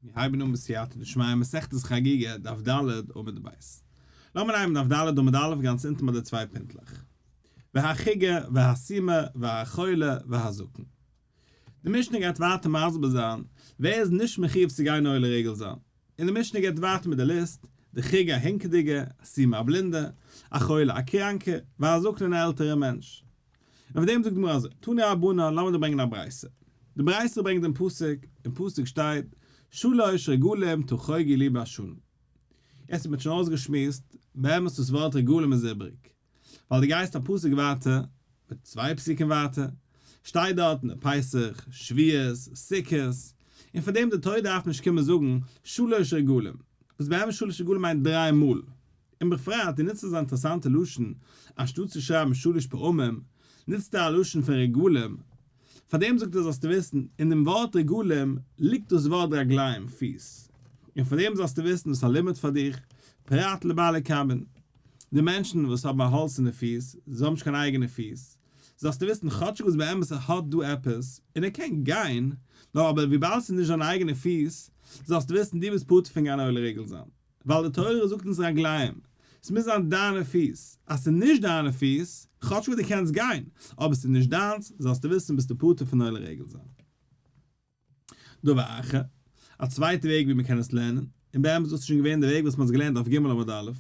מיר הייבן אן בסייעתא דשמיא מסכת חגיגה דף ד' עמוד ב'. לאמיר הייבן דף ד' עמוד א' גאנץ אונטן ביי די צוויי פינטלעך. והחיגר והסומא והחולה והזקן. די משנה גייט ווייטער מסביר זיין ווער איז נישט מחיוב צו גיין עולה רגל זיין. און די משנה גייט ווייטער מיט די ליסט, די חיגר א הינקעדיגע, א סומא א בלינדע, א חולה א קראנקע, והזקן אן עלטערע מענטש. און אויף דעם זאגט די גמרא אזוי, תנו רבנן, לאמיר דא ברענגען א ברייתא. די ברייתא ברענגט דעם פסוק, אין פסוק שטייט, שלש רגלים תחוגו לי בשנה. יעצט האט מען שוין אויסגעשמועסט, באמת דאס ווארט רגלים איז איבריג, ווייל דו גייסט א פסוק ווייטער, מיט צוויי פסוקים ווייטער, שטייט דארטן פסח, שבועות, סוכות, און פאר דעם די תורה דארף נישט קומען זאגן שלש רגלים, וואס באמת שלש רגלים מיינט דריי מאל, און בפרט דו נוצט אזא אינטערעסאנטע לשון, אנשטאט צו שרייבן שלש פעמים, נוצטו א לשון פון רגלים, פארדעם זאגט ער זאלסטו וויסן, אין דעם ווארט רגלים ליגט דאס ווארט רגליים, פיס, און פארדעם זאלסטו וויסן דאס איז א לימוד פאר דיך, פרט לבעלי קבין, די מענטשן וואס האבן א האלצערנע פיס, זיי האבן נישט קיין אייגענע פיס, זאלסטו וויסן כאטשיג וואס באמת ער האט דא עפעס, און ער קען גיין, נאר אבער וויבאלד ס'איז נישט זיינע אייגענע פיס, זאלסטו וויסן דו ביסט פטור פון גיין עולה רגל זיין. ווייל די תורה זאגט אונז רגליים, ס'מוז זיין דיינע פיס, אז ס'איז נישט דיינע פיס, כאטש וואס דו קענסט גיין, אבער ס'איז נישט דיינס, זאלסטו וויסן ביסטו פטור פון עולה רגל זיין. דבר אחר, א צווייטע וועג ווי מ'קען עס לערנען, און באמת דאס איז שוין געווען די וועג וואס מ'האט עס געלערנט אויף ג' עמוד א',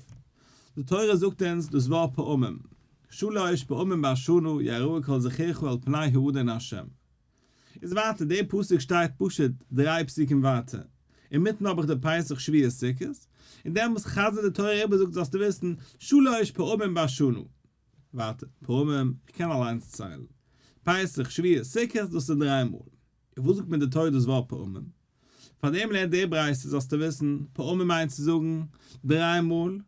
די תורה זאגט אונז דאס ווארט פעמים, שלש פעמים בשנה יראה כל זכורך אל פני האדון ה'. איז ווייטער, דער פסוק שטייט פשוט דריי פסוקים ווייטער, אינמיטן האב איך די פסח שבועות סוכות, און דעמאלס חזר'ט די תורה איבער זאגט זאלסטו וויסן, שלש פעמים בשנה. ווייטער, פעמים, איך קען אליינס ציילן. פסח, שבועות, סוכות, דאס איז דריי מאל. און וואס זאגט מיר די תורה דאס ווארט פעמים? פאר דעם לערנט די ברייתא זאלסטו וויסן, פעמים מיינט צו זאגן, דריי מאל,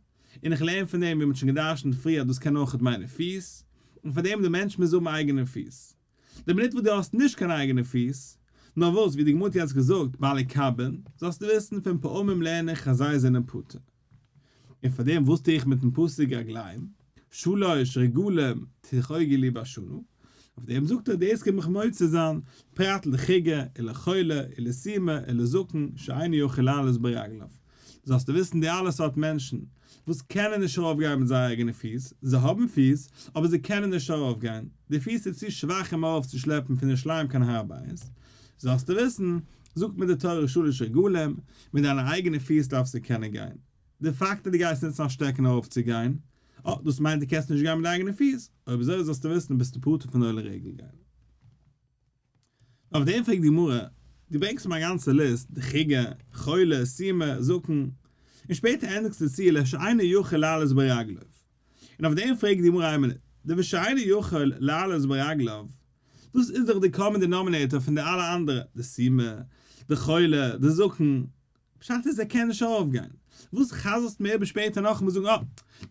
און איך לערן פון דעם ווי מ'האט שוין געדרשנט פריער אז דאס קען אויכעט מיינען פיס, און פאר דעם די מענטש מוז האבן אייגענע פיס. די מינוט וואס דו האסט נישט קיין אייגענע פיס, נאר וואס, ווי די גמרא האט יעצט געזאגט, בעלי קבין, זאלסטו וויסן פון פעמים לערן איך אז זיי זענען פטור. און פאר דעם וואס טו איך מיטן פסוק רגליים, שלש רגלים תחוגו לי בשנה, אויף דעם זאגט ער דאס קומט מיך מוציא זיין, פרט לחיגר ולחולה ולסומא ולזקן שאינו יכול לעלות ברגליו. זאלסטו וויסן די אלע סארט מענטשן וואס קענען נישט ארויפגיין מיט זייער אייגענע פיס, זיי האבן פיס, אבער זיי קענען נישט ארויפגיין, די פיס איז צו שוואך אים ארויף צו שלעפן פון ירושלים קיין הר הבית, זאלסטו וויסן, זאגט מיר די תורה שלש רגלים, מיט דיינע אייגענע פיס דארפסטו קענען גיין. די פאקט אז דו גייסט נוצן א שטעקן ארויף צו גיין, אה, דאס מיינט דו קענסט נישט גיין מיט די אייגענע פיס, אויב אזוי זאלסטו וויסן ביסטו פטור פון עולה רגל גיין. אויף דעם פרעגט די גמרא, דו ברענגסט מיר א גאנצע ליסט, די חיגר, חולה, סומא, זקן, און שפעטער ענדיגסטו צו לשאינו יכול לעלות ברגליו. און אויף דעם פרעגט די גמרא איין מינוט, די ושאינו יכול לעלות ברגליו, דאס איז דאך די common denominator פון די אלע אנדערע, די סומא, די חולה, די זקן, פשט איז ער קען נישט ארויפגיין. וואס חזר'סט מיר איבער שפעטער נאכאמאל זאגן אה,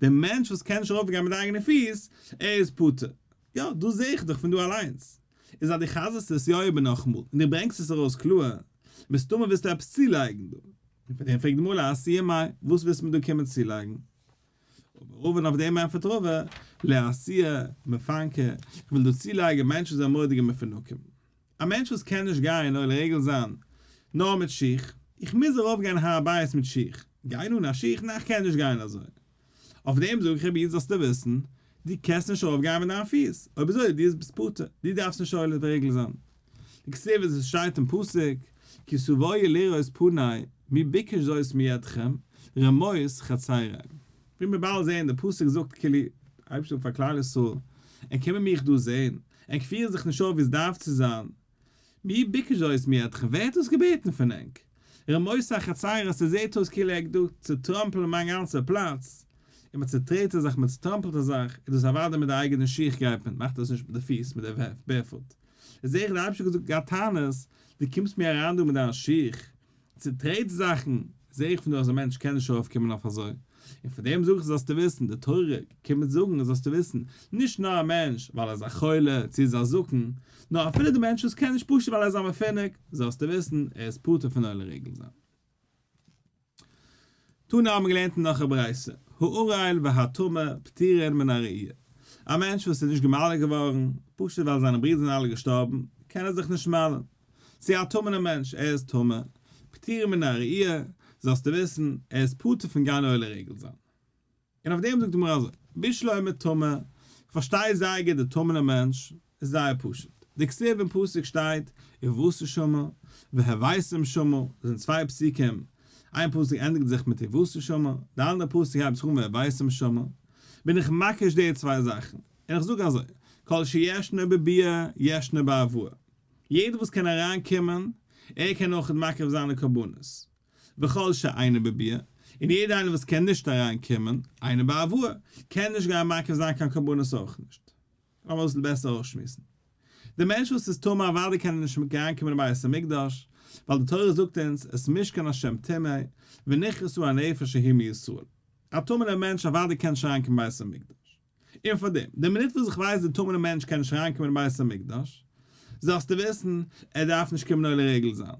דער מענטש וואס קען נישט ארויפגיין מיט די אייגענע פיס, ער איז פטור. יא, דאס זע איך דאך פון דא אליינס. איז אז דו חזר'סט עס יא איבער נאכאמאל און דו ברענגסט עס ארויס קלאר, מסתמא ווילסטו עפעס צולייגן דא. און פאר דעם פרעגט די גמרא לאתויי מאי, וואס ווילסטו מיר דא קומען צולייגן? אמר רבא און אויף דעם ענטפערט רבא, לאתויי מפנקי, איך וויל דא צולייגן מענטשן זענען מורא'דיגע מפונקים. א מענטש וואס קען נישט גיין עולה רגל זיין נאר מיט שיך, איך מוז ארויף גיין הר הבית מיט שיך, גיין אן א שיך, ניין איך קען נישט גיין אזוי. אויף דעם זאג איך רבי איד זאלסטו וויסן, דו קענסט נישט ארויף גיין מיט דיין פיס, אויב אזוי דו ביסט פטור, דו דארפסט נישט עולה רגל זיין. דכתיב ווי עס שטייט אין פסוק, כי תבואו לראות פני, מי ביקש זאת מידכם, רמוס חצרי. ווי מיר באלד זעהן, די פסוק זאגט כאילו, אייבערשטער זאגט פאר כלל ישראל, ענק קומען מיך דא זעהן, ענק פירן זיך נישט אויף ווי עס דארף צו זיין, מי ביקש זאת מידכם, ווער האט דאס געבעטן פון ענק? רמוס החצרות, עס זעהט אויס כאילו ענק דא צוטראמפלען מיין גאנצע פלאץ, און מען צוטרעט א זאך, מען צוטראמפלט א זאך, איז דאס אוודאי מיט די אייגענע שיך גייט מען, מאכט דאס נישט מיט די פיס, מיט די barefoot. איז זעה איך די אייבערשטער האט געזאגט געהאט טענות, דו קומסט מיר אריין דא מיט דיין שיך, צוטרעט זאכן, זעה איך פון דא אז א מענטש קען נישט ארויפקומען אויף אזוי, און פון דעם זאג איך זאלסטו וויסן, די תורה קומט זאגן זאלסטו וויסן, נישט נאר א מענטש ווייל ער איז א חולה צו איז א זקן, נאר אפילו די מענטש וואס קען נישט פשוט ווייל ער איז א מפונק, זאלסטו וויסן, ער איז פטור פון עולה רגל זיין. תנא האבן געלערנט אין נאך א ברייתא, הערל והטמא פטורין מן הראייה, א מענטש וואס איז נישט גע'מל'ט געווארן, פשוט ווייל זיינע ברידער זענען אלע געשטארבן, קען ער זיך נישט מל'ן. צו א טמא'נער מענטש, ער איז טמא. פטורים מן הראייה, זאלסטו וויסן, ער איז פטור פון גיין עולה רגל זיין. און אויף דעם זאגט די גמרא אזוי, בשלמא טמא, איך פארשטיי זייער גוט די טמא'נע מענטש, איז זייער פשוט, דכתיב אין פסוק שטייט ובאת שמה והבאתם שמה, דאס זענען צוויי פסוקים, איין פסוק ענדיגט זיך מיט ובאת שמה, די אנדערע פסוק הייבט זיך אן והבאתם שמה, בין איך מקיש די צוויי זאכן, און איך זאג אזוי, כל שישנו בביאה ישנו בהבאה, יעדער וואס קען אריין קומען, ער קען אויך מקריב זיין די קרבנות. וכל שאינו בביאה, און יעדער איינער וואס קען נישט אריין קומען, אינו בהבאה, קען נישט גיין מקריב זיין קיין קרבנות אויך נישט. לאמיר אביסל בעסער אויסשמועסן. דער מענטש וואס איז טמא אוודאי קען ער נישט אריין קומען אין בית המקדש, ווייל די תורה זאגט אונז את משכן השם טמא, ונכרתה הנפש ההיא מישראל. א טמא'נער מענטש אוודאי קען נישט אריין קומען אין בית המקדש. און פאר דעם, די מינוט וואס איך ווייס די טמא'נע מענטש קען נישט אריינקומען אין בית המקדש, זאלסטו וויסן, ער דארף נישט קומען עולה רגל זיין.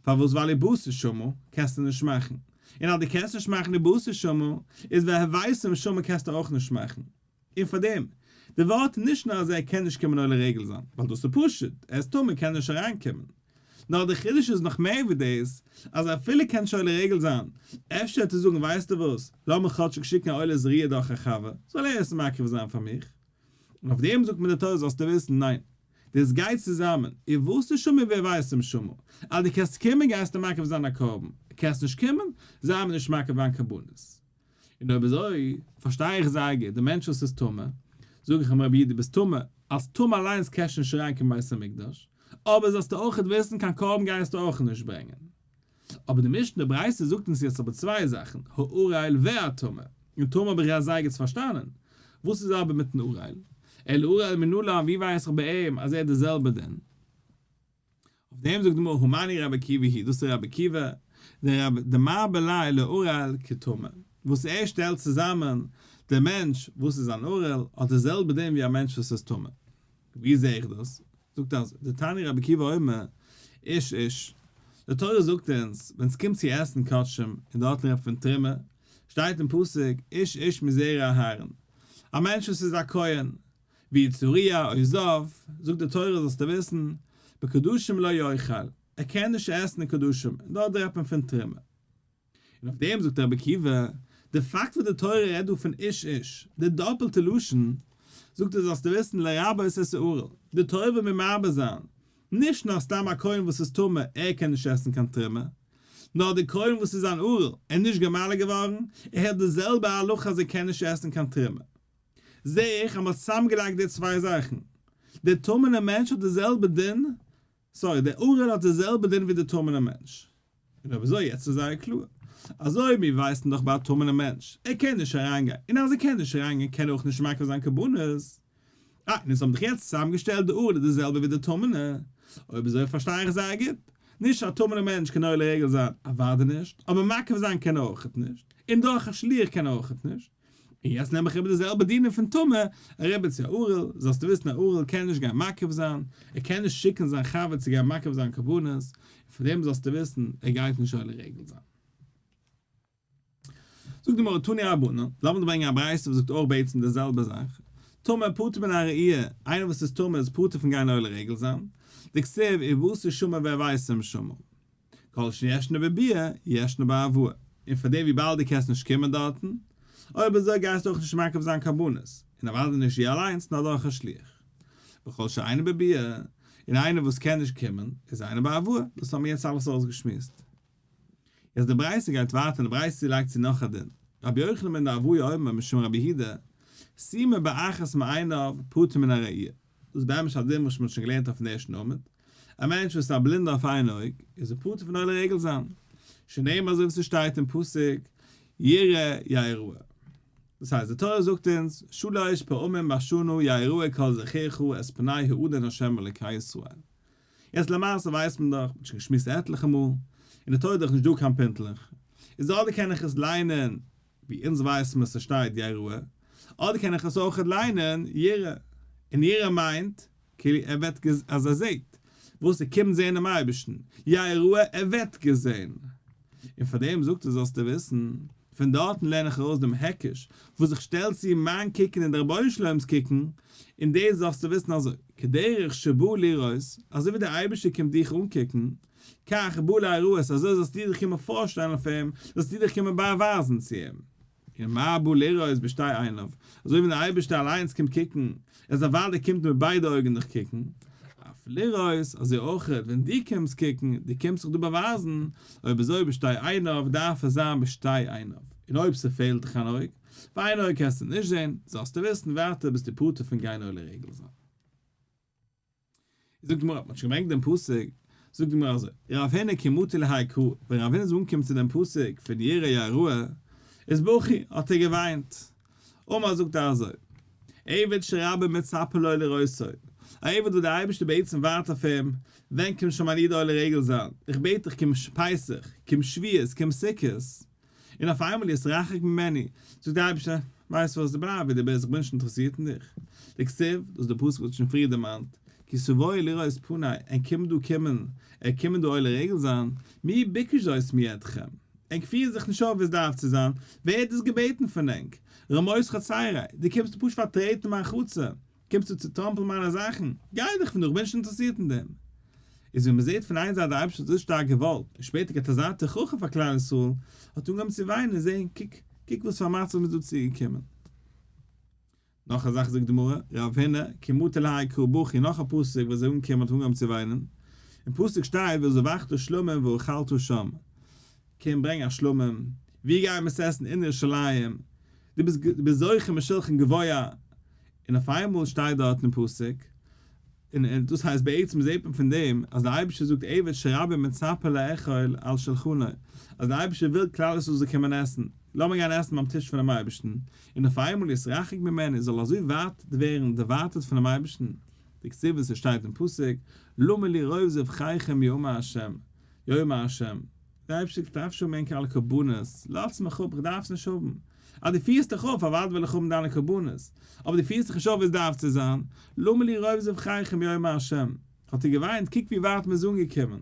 פארוואס ווייל ובאת שמה קענסטו נישט מאכן, און אז דו קענסט נישט מאכן ובאת שמה, איז והבאתם שמה קענסטו אויך נישט מאכן. און פאר דעם, די ווארט איז נישט נאר אז ער קען נישט קומען עולה רגל זיין, ווייל דאס איז פשוט, ער איז טמא קען נישט אריינקומען. נאר די חידוש איז נאך מער ווי דאס, אז אפילו קען נישט עולה רגל זיין, אפשר וועט ער זאגן ווייסטו וואס, לאמיך כאטשיג שיקן א עולת ראיה דורך א חבר, זאל ער עס מקריב זיין פאר מיך. און אויף דעם זאגט מיר די תורה זאלסטו וויסן, ניין, דאס גייט צוזאמען, ובאת שמה והבאתם שמה, אז דו קענסט קומען גייסטו מקריב זיין א קרבן, קענסט נישט קומען, זיי מיר נישט מקריב קיין קרבנות. און אויב אזוי, פארשטיי איך זייער גוט, די מענטש וואס איז טמא, זאג איך אים רבי איד דו ביסט טמא, אלס טמא אליינס קענסטו נישט אריין קיין בית המקדש, אבער זאלסטו אויכעט וויסן קיין קרבן גייסטו אויך נישט ברענגען. אבער די משנה ברייתא זאגט אונז יעצט אבער צוויי זאכן, הערל והטמא, און טמא האב איך יא זייער גוט פארשטאנען, וואס איז אבער מיטן ערל? אלא ערל מנלן ווי ווייס איך ביי אים אז ער האט די זעלבע דין? אויף דעם זאגט די גמרא הא מני רבי עקיבא היא, דאס איז רבי עקיבא, דער רבי דמרבה ליה לערל כטמא, וואס ער שטעלט צוזאמען דער מענטש וואס איז אן ערל האט די זעלבע דין ווי א מענטש וואס איז טמא. ווי זע איך דאס? זאגט אז דתניא רבי עקיבא אומר איש איש, די תורה זאגט אונז ווען ס'קומט צו עסן קדשים און דארטן רעדט פון תרומה, שטייט אין פסוק איש איש מזרע אהרן, א מענטש וואס איז א כהן, והוא צרוע או זב, זאגט די תורה זאלסטו וויסן, בקדשים לא יאכל, ער קען נישט עסן אין קדשים, און דארט רעדט מען פון תרומה. און אויף דעם זאגט רבי עקיבא, די פאקט וואס די תורה רעדט דא פון איש איש, די דאפעלטע לשון, זאגט ער זאלסטו וויסן לרבות את הערל, די תורה וויל מיר מרבה זיין, נישט נאר סתם א כהן וואס איז טמא ער קען נישט עסן קיין תרומה, נאר די כהן וואס איז אן ערל, ער איז נישט גע'מל'ט געווארן, ער האט די זעלבע הלכה אז ער קען נישט עסן קיין תרומה. זע איך אז מ'האט צוזאמגעלייגט די צוויי זאכן. דער טמא'נער מענטש האט די זעלבע דין, sorry, דער ערל האט די זעלבע דין ווי דער טמא'נער מענטש. און אויב אזוי יעצט איז זייער קלאר. אזוי מיר ווייסן דאך ביי א טמא'נער מענטש, ער קען נישט אריינגיין, און אז ער קען נישט אריינגיין קען ער אויך נישט מקריב זיין קרבנות. אה, און אונז האבן דאך יעצט צוזאמגעשטעלט די ערל איז די זעלבע ווי די טמא'נע. אויב אזוי פארשטיי איך זייער גוט. נישט א טמא'נער מענטש קען עולה רגל זיין, אוודאי נישט, אבער מקריב זיין קען ער אויכעט נישט, און דורך א שליח קען ער אויכעט נישט. און יעצט נעם איך איבער די זעלבע דינים פון טמא, אריבער צו א ערל, זאלסטו וויסן א ערל קען נישט גיין מקריב זיין, ער קען נישט שיקן זיין חבר צו גיין מקריב זיין קרבנות, און פון דעם זאלסטו וויסן, ער גייט נישט עולה רגל זיין. זאגט די גמרא תנו רבנן, לאמיר דא ברענגען א ברייתא וואס זאגט אויך בעצם די זעלבע זאך, טמא פטור מן הראייה, איינער וואס איז טמא איז פטור פון גיין עולה רגל זיין, דכתיב ובאת שמה והבאתם שמה. כל שישנו בביאה, ישנו בהבאה. און פאר דעם וויבאלד דו קענסט נישט קומען דארטן, אויב אזוי גייסטו אויך נישט מקריב זיין קרבנות, און אוודאי נישט דו אליינס נאר דורך א שליח. וכל שאינו בביאה, און איינער וואס קען נישט קומען, איז אינו בהבאה, דאס האבן מיר יעצט אלעס אויסגעשמועסט. יעצט די ברייתא גייט ווייטער און די ברייתא לייגט צו נאך א דין, רבי יוחנן בן דערוה אומר משום רבי יהודה, סומא באחת מעיניו פטור מן הראייה. דאס איז באמת א דין וואס מען האט שוין געלערנט אויפן ערשטן עמוד, א מענטש וואס איז א בלינדער אויף איין אויג, איז ער פטור פון עולה רגל זיין, שנאמר אזוי ווי ס'שטייט אין פסוק, יראה יראה. דאס הייסט, די תורה זאגט אונז, שלש פעמים בשנה יראה כל זכורך את פני האדון ה' אלוקי ישראל. יעצט למעשה ווייסט מען דאך, מ'האט שוין געשמועסט עטליכע מאל, אין די תורה איז דאך נישט דא קיין פינטלעך, איז אדער קען איך עס ליינען ווי אונז ווייסן מיר ס'שטייט יראה, אדער קען איך עס אויכעט ליינען יראה, און יראה מיינט כאילו ער וועט אז ער זעהט, וואס ער קומט זעהן דעם אייבערשטן, יראה ער וועט געזעהן, און פאר דעם זאגט ער זאלסטו וויסן, פון דארטן לערן איך ארויס דעם היקש וואס איך שטעל צו מיין קוקן און דער רבונו של עולם'ס קוקן, און דאס זאלסטו וויסן אזוי, כדרך שבא לראות, אזוי ווי דער אייבערשטער קומט דיך אנקוקן. כך בא להיראות, אזוי זאלסטו דיך קומען פארשטעלן פאר אים, זאלסטו דיך קומען באווייזן צו אים. און מה בא לראות בשתי עיניו, אזוי ווי דער אייבערשטער אליינס קומט קוקן, איז אוודאי קומט מיט ביידע אויגן דיך קוקן, אף לראות, אזוי אויך ווען דו קומסט קוקן, דו קומסט זיך דא באווייזן, אויב אזוי בשתי עיניו דארף עס זיין בשתי עיניו, און אויב ס'פעלט דיך אן אויג, פאר איין אויג קענסטו נישט זען, זאלסטו וויסן ווייטער ביסטו פטור פון גיין עולה רגל זיין. זאגט די גמרא, מ'האט שוין געברענגט דעם פסוק, זאגט די גמרא אזוי, רב הונא כי מטי להאי קרא, ווען רב הונא איז אנגעקומען צו דעם פסוק פון יראה יראה, איז בכי, האט ער געוויינט. אמר זאגט ער אזוי, עבד שרבו מצפה לו לראותו, א עבד וואס דער אייבערשטער בעצם ווארט אויף אים, ווען קומט שוין מיין איד עולה רגל זיין, איך בעט דיך קום פסח, קום שבועות, קום סוכות, און אויף איינמאל יתרחק ממני, זאגט דער אייבערשטער, ווייסט וואס, דו בלייב ווי דו ביסט, איך בין נישט אינטערעסירט אין דיך. דכתיב, דאס איז דער פסוק וואס האט שוין פריער דערמאנט, כי תבואו לראות פני, ענק קומען דא קומען, ענק קומען דא עולה רגל זיין, מי ביקש זאת מידכם, ענק פירן זיך נישט אויף ווי עס דארף צו זיין, ווער האט דאס געבעטן פון ענק? רמוס חצרי, דו קומסט דא פשוט פארטרעטן מיין חצר, קומסטו צו טראמפלן מיינע זאכן? גיי דיך פון דא, איך בין נישט אינטערעסירט אין דעם. איז ווי מ'זעט פון איין זייט די אייבערשטער האט אזוי שטארק געוואלט, און שפעטער געהאט אזא תוכחה פאר כלל ישראל, האט אנגעהויבן צו וויינען און זען, קוק, קוק וואס פאר א מצב מ'איז דא צוגעקומען. נאך א זאך זאגט די גמרא, רב הונא, כי מטי להאי קרא בכי, נאך א פסוק וואס איז אנגעקומען האט אנגעהויבן צו וויינען, אין פסוק שטייט וזבחת שלמים ואכלת שם, קום ברענג א שלמים, ווי גייען מיר עס עסן אין ירושלים, דו ביסט ביסט זוכה משולחן גבוה, און אויף איינמאל שטייט דארט אין פסוק, און דאס הייסט בעצם זעט מען פון דעם אז דער אייבערשטער זאגט עבד שרבו מצפה לאכול על שלחנו, אז דער אייבערשטער וויל כלל ישראל זאל קומען עסן, לאמיר גיין עסן ביים טיש פונעם אייבערשטן, און אויף איינמאל יתרחק ממנו זאל אזוי ווייט ווערן דערווייטערט פונעם אייבערשטן, דכתיב וואס עס שטייט אין פסוק, למה לי רוב זבחיכם יאמר ה', יאמר ה'. דער אייבערשטער זאגט, כ'דארף נישט האבן ענקער אלע קרבנות, לאזטס מיך אפ, איך דארף עס נישט האבן. אז דו פירסט דיך אויף, אוודאי וויל איך האבן דיינע קרבנות, אבער דו פירסט דיך נישט אויף ווי עס דארף צו זיין, למה לי רוב זבחיכם יאמר ה'. האט ער געוויינט, קוק ווי ווייט מען איז אנגעקומען.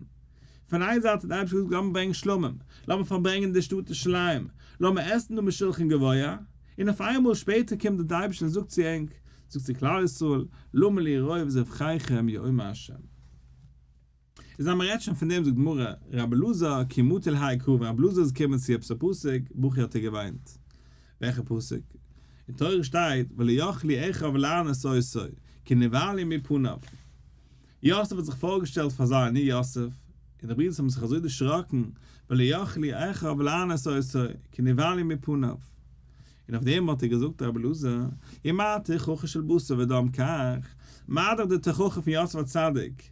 פון איין זייט האט דער אייבערשטער געזאגט לאמיר ברענגען שלמים, לאמיר פארברענגען די שטאט ירושלים, לאמיר עסן דא משולחן גבוה, און אויף איינמאל שפעטער קומט דער אייבערשטער און זאגט צו ענק, זאגט צו כלל ישראל, למה לי רוב זבחיכם יאמר ה'. איז אז מ'רעדט שוין פון דעם זאגט גמרא, רבי אלעזר כי מטי להאי קרא ווען רבי אלעזר איז געקומען צו עפעס א פסוק, בכי האט ער געוויינט. וועלכע פסוק? אין תורה שטייט ולא יכלו אחיו לענות אותו כי נבהלו מפניו. יוסף האט זיך פארגעשטעלט פאר זיי אני יוסף, און די ברידערס האבן זיך אזוי דערשראקן ולא יכלו אחיו לענות אותו כי נבהלו מפניו. און אויף דעם האט ער געזאגט רבי אלעזר, ומה תוכחה של בשר ודם כך, מה דאך די תוכחה פון יוסף הצדיק,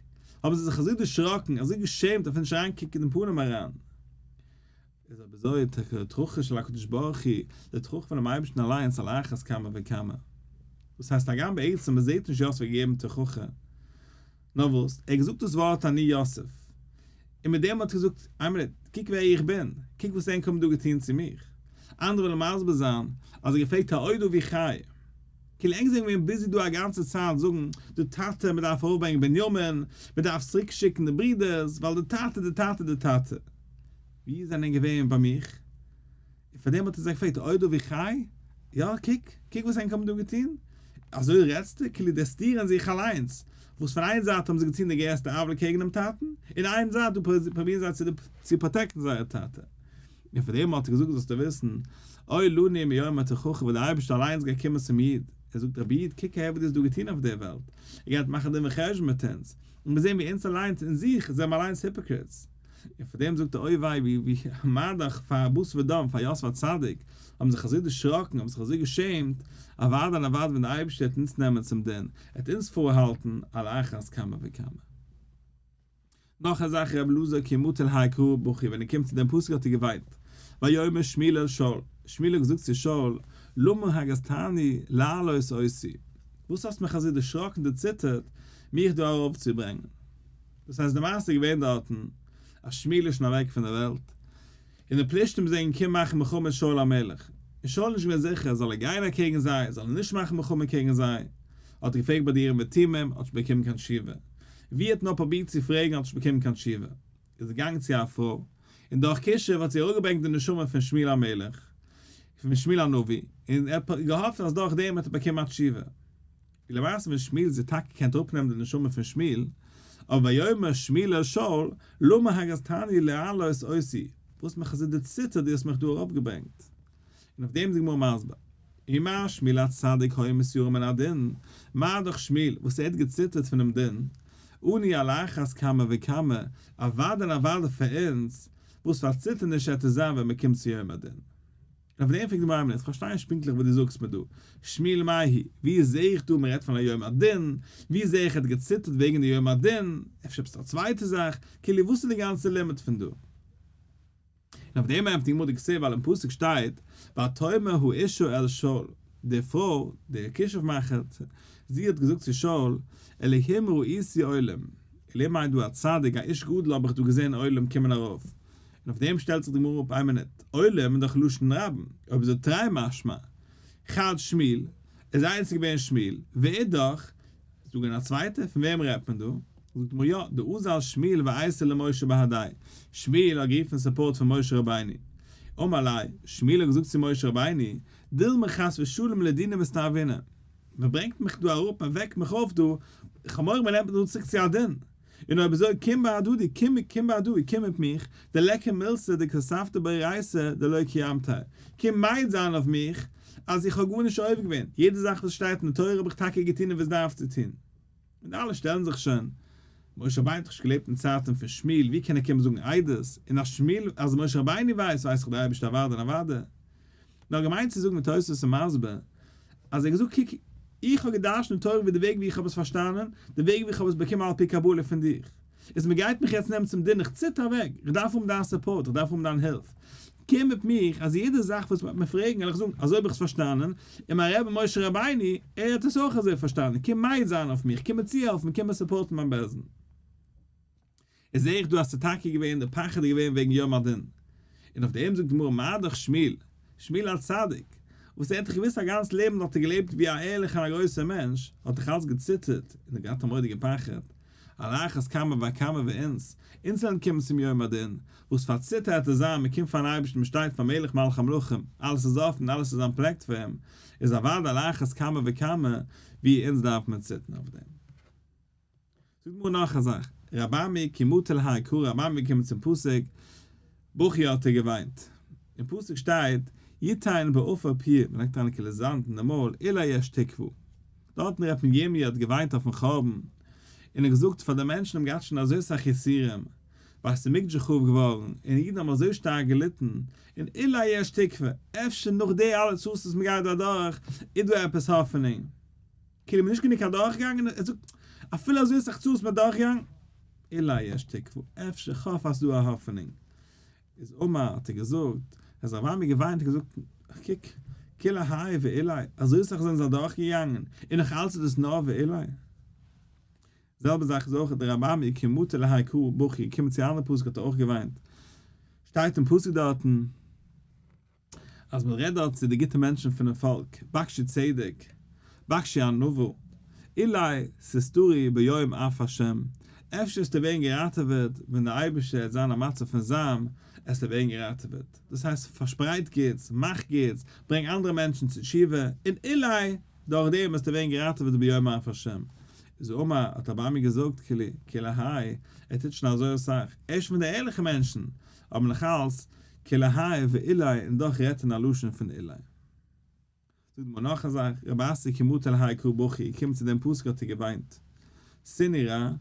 האבן זיי זיך אזוי דערשראקן, אזוי געשעמט אפילו נישט אריינקוקן אין פנים אריין. איז אויב אזוי תוכחה של הקדוש ברוך הוא, די תוכחה פונעם אייבערשטן אליינס על אחת כמה וכמה. דאס הייסט הגם בעצם מען זעט נישט יוסף האט געגעבן תוכחה, נאר וואס, ער האט געזאגט דאס ווארט אני יוסף, און מיט דעם האט ער געזאגט, איין מינוט, קוק ווער איך בין, קוק וואס ענק האבן דא געטון צו מיך. אנדערע ווילן מסביר זיין אז ער האט געפרעגט העוד אבי חי. כאילו ענק זענען געווען busy דא א גאנצע צייט זאגן די טאטע מען דארף ארויפברענגען בנימין, מען דארף צוריק שיקן די ברידערס ווייל די טאטע די טאטע די טאטע. ווי זענען ענק געווען ביי מיך? און פאר דעם האט ער זיי געפרעגט העוד אבי חי? יא קוק, קוק וואס ענק האבן דא געטון. אזוי רעדסטו? כאילו די סתירה אין זיך אליינס. וואס פון איין זייט האבן זיי געטון די גרעסטע עוולה קעגן דעם טאטן, און איין זייט דא פרובירן זיי צו protect ן זייער טאטע. און פאר דעם האט ער געזאגט זאלסטו וויסן, אוי לנו מיום התוכחה וואס דער אייבערשטער אליינס גייט קומען צום איד, ער זאגט רבי איד קוק אהער וואס דו האסט דא געטון אויף דער וועלט, ער גייט מאכן דין וחשבון מיט אונז, און מיר זעען ווי אונז אליינס אין זיך זענען מיר אליינס hypocrites. און פאר דעם זאגט ער אוי וויי ווי ווי מה דאך פאר בשר ודם פאר יוסף הצדיק האבן זיך אזוי דערשראקן האבן זיך אזוי געשעמט, אוודאי און אוודאי ווען דער אייבערשטער וועט אונז נעמען צום דין, ער וועט אונז פארהאלטן על אחת כמה וכמה. נאך א זאך רבי אלעזר כי מטי להאי קרא בכי ווען ער קומט צו דעם פסוק האט ער געוויינט ויאמר שמואל אל שאול, שמואל האט געזאגט צו שאול, למה הרגזתני להעלות אותי, וואס האסט מיך אזוי דערשראקן דערציטערט מיך דא ארויפצוברענגען? דאס הייסט די מעשה איז געווען דארטן אז שמואל איז שוין אוועק פון דער וועלט, און די פלישתים זענען געקומען מאכן מלחמה מיט שאול המלך, און שאול איז נישט געווען זיכער זאל ער גיין אקעגן זיי, זאל ער נישט מאכן מלחמה קעגן זיי, האט ער געפרעגט ביי די אורים ותומים, האט נישט באקומען קיין תשובה, ווי ער האט נאר פרובירט צו פרעגן האט נישט באקומען קיין תשובה, איז ער געגאנגען צו א פרוי, און דורך כישוף האט זי אראפגעברענגט די נשמה פון שמואל המלך, פון שמואל הנביא, און ער האט געהאפט אז דורך דעם וועט ער באקומען א תשובה. למעשה ווען שמואל זי טאקע קענט אראפנעמען די נשמה פון שמואל. אבער ויאמר שמואל אל שאול, למה הרגזתני להעלות אותי, וואס האט מיך אזוי דערציטערט דו האסט מיך דא ארויפגעברענגט? און אויף דעם איז די גמרא מסביר, ומה שמואל הצדיק היה מתיירא מן הדין, מה דאך שמואל וואס ער האט געציטערט פונעם דין, אנו על אחת כמה וכמה, אוודאי און אוודאי פאר אונז, וואס פאר ציטערניש עט עס זיין ווען מען קומט צו יום הדין. און אויף דעם פרעגט די גמרא, איך פארשטיי נישט פונקטליך וואס דו זאגסט מיר דא, שמואל מאי היא, ווי זעה איך דא מען רעדט פון א יום הדין, ווי זעה איך ער האט געציטערט וועגן די יום הדין, אפשר עפעס א צווייטע זאך, כאילו וואס איז די גאנצע לימוד פון דא? און אויף דעם ענטפערט די גמרא דכתיב ווייל אין פסוק שטייט ותאמר האשה אל שאול, די פרוי, די כישוף מאכער, זי האט געזאגט צו שאול, אלהים ראיתי עולים, אלהים מיינט דא א צדיק, א איש גדול האב איך דא געזען עולים קומען ארויף, און אויף דעם שטעלט זיך די גמרא אפ איין מינוט, עולים איז דאך לשון רבים, אויב אזוי תרי משמע, חד שמואל, איז איינס געווען שמואל, ואידך, איז דא געווען א צווייטער? פון וועם רעדט מען דא? זאגט די גמרא יא, דאזל שמואל ואייתי למשה בהדיה, שמואל האט גערופן support פון משה רבינו, אמר ליה, שמואל האט געזאגט צו משה רבינו, דילמא חס ושלום לדינא מסתעבינא, מען ברענגט מיך דא אראפ, מען וועקט מיך אויף דא, איך האב מורא מען נעמט מיך דא צוריק צו א דין, און אויב אזוי קום בהדדי, קום קום בהדדי, קום מיט מיך, דליכא מילתא דכתבת באורייתא דלא קיימתיה, קום מעיד זיין אויף מיך אז איך האב גארנישט עובר געווען, יעדע זאך וואס שטייט אין די תורה האב איך טאקע געטון און וואס דארף צו טון. און אלע שטעלן זיך שוין, משה רבינו האט דאך נישט געלעבט אין צייטן פון שמואל, ווי קען ער קומען זאגן עדות, און אז שמואל, אז משה רבינו ווייסט, ווייסט דאך דער אייבערשטער אוודאי און אוודאי. נאר געמיינט צו זאגן ווי תוספות איז מסביר, אז ער האט געזאגט קוק, איך האב געדרשנט די תורה ווי די וועג ווי איך האב עס פארשטאנען, די וועג ווי איך האב עס באקומען על פי קבלה פון דיך, איז מען גייט מיך יעצט נעמען צום דין, איך ציטער אוועק, איך דארף האבן דיין support, איך דארף האבן דיין הילף, קום מיט מיך, אז יעדע זאך וואס מ'וועט מיר פרעגן וועל איך זאגן, אזוי האב איך עס פארשטאנען, און מיין רבי משה רבינו, ער האט עס אויך אזוי פארשטאנען, קום מעיד זיין אויף מיך, קום מיר צוהעלפן, קום מיר support ן ביים בית דין. איז זעה איך דא אז ס'איז טאקע געווען, די פחד איז געווען וועגן יום הדין. און אויף דעם זאגט די גמרא מה דאך שמואל, שמואל הצדיק, וואס ער האט דאך געוואוסט א גאנץ לעבן האט ער געלעבט ווי א ערליכער און א גרויסער מענטש, האט דאך אלץ געציטערט און האט געהאט א מורא'דיגע פחד, על אחת כמה וכמה ווי אונז, אונז וועלן קומען צום יום הדין, וואס פאר ציטער עט עס זיין, מען קומט פארן אייבערשטן, מען שטייט פאר מלך מלכי המלכים, אלעס איז אפן, אלעס איז אנטפלעקט פאר אים, איז אוודאי על אחת כמה וכמה ווי אונז דארף מען ציטערן אויף דעם. זאגט גמרא נאך א זאך, רבי אמי כי מטא להאי קרא, רבי אמי געקומען צום פסוק, בכי האט ער געוויינט, אין פסוק שטייט, יתן בעפר פיהו, מען לייגט אריין א קילע זאמד אין די מויל, אולי יש תקוה. דארטן רעדט מען ירמי' האט געוויינט אויפן חורבן, און ער האט געזאגט פאר די מענטשן האבן געהאט שוין אזוי סאך יסורים, בית המקדש חרוב געווארן, און אידן האבן אזוי שטארק געליטן, און אולי יש תקוה, אפשר נאך די אלע צרות וואס מען גייט דא אדורך, איז דא עפעס האפענונג. כאילו מ'איז נישט גענוג אדורכגעגאנגען, ער זאגט, אפילו אזוי סאך צרות מ'איז אדורכגעגאנגען, אולי יש תקוה, אפשר כ'האף אז ס'דא א האפענונג. איז אמר, האט ער געזאגט, אז רב אמי געוויינט און געזאגט, קוק, כולי האי ואולי, אזוי סאך זענען זיי אדורכגעגאנגען, און נאך אלץ איז דאס נאר ואולי. זעלבע זאך איז אויך דער רב אמי כי מטא להאי קרא בכי געקומען צו א אנדערע פסוק האט ער אויך געוויינט, שטייט אין פסוק דארטן, אז מען רעדט דארט צו די גוטע מענטשן פונעם פאלק, בקשו צדק, בקשו ענווה, אולי תסתרו ביום אף השם, אפשר וועסטו ווערן געראטעוועט ווען דער אייבערשטער וועט זיין א מצב פון זעם, עסטו ווערן געראטעוועט. דאס הייסט פארשפרייט גוטס, מאך גוטס, ברענג אנדערע מענטשן צו תשובה, און אולי דורך דעם וועסטו ווערן געראטעוועט ביום אף השם. איז אמר, האט רבי אמי געזאגט, כולי, כולי האי, ער טוט שוין אזוי אסאך, ער איז שוין פון די ערליכע מענטשן, אבער נאכאלץ, כולי האי ואולי און דאך רעדט אין א לשון פון אולי. זאגט די גמרא נאך א זאך, רבי אסי כי מטא להאי קרא בכי געקומען צו דעם פסוק האט ער געוויינט, שנאו רע,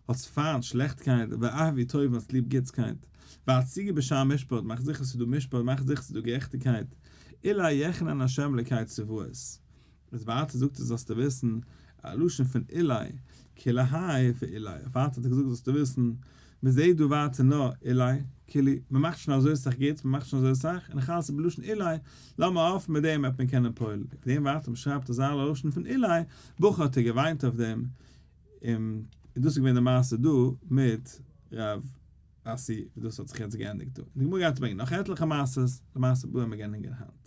האטס פיינט שלעכטקייט, ואהבו טוב האטס ליב גוטסקייט, והשיגו בשער משפט, מאכט זיכער ס'איז דא משפט, מאכט זיכער ס'איז דא גערעכטיגקייט, אולי יחנן ה' אלקי צבאות. איז ווייטער זאגט ער זאלסטו וויסן, א לשון פון אולי, כולי האי ואולי, ווייטער האט ער געזאגט זאלסטו וויסן, מען זעט דא ווייטער נאר אולי, כאילו, מען מאכט שוין אזוי סאך גוטס, מען מאכט שוין אזוי סאך, און איך האלט ס'איז בלשון אולי, לאמיר האפן מיט דעם וועט מען קענען פועל'ן, אויף דעם ווייטער מען שרייבט אזא לשון פון אולי, בכי האט ער געוויינט אויף דעם, און דאס איז געווען די מעשה דא מיט ר' אסי, ווי דאס האט זיך יעצט געענדיגט דא. די גמרא גייט ברענגען נאך עטליכע מעשות, די מעשה בא מיר געענדיגן היינט.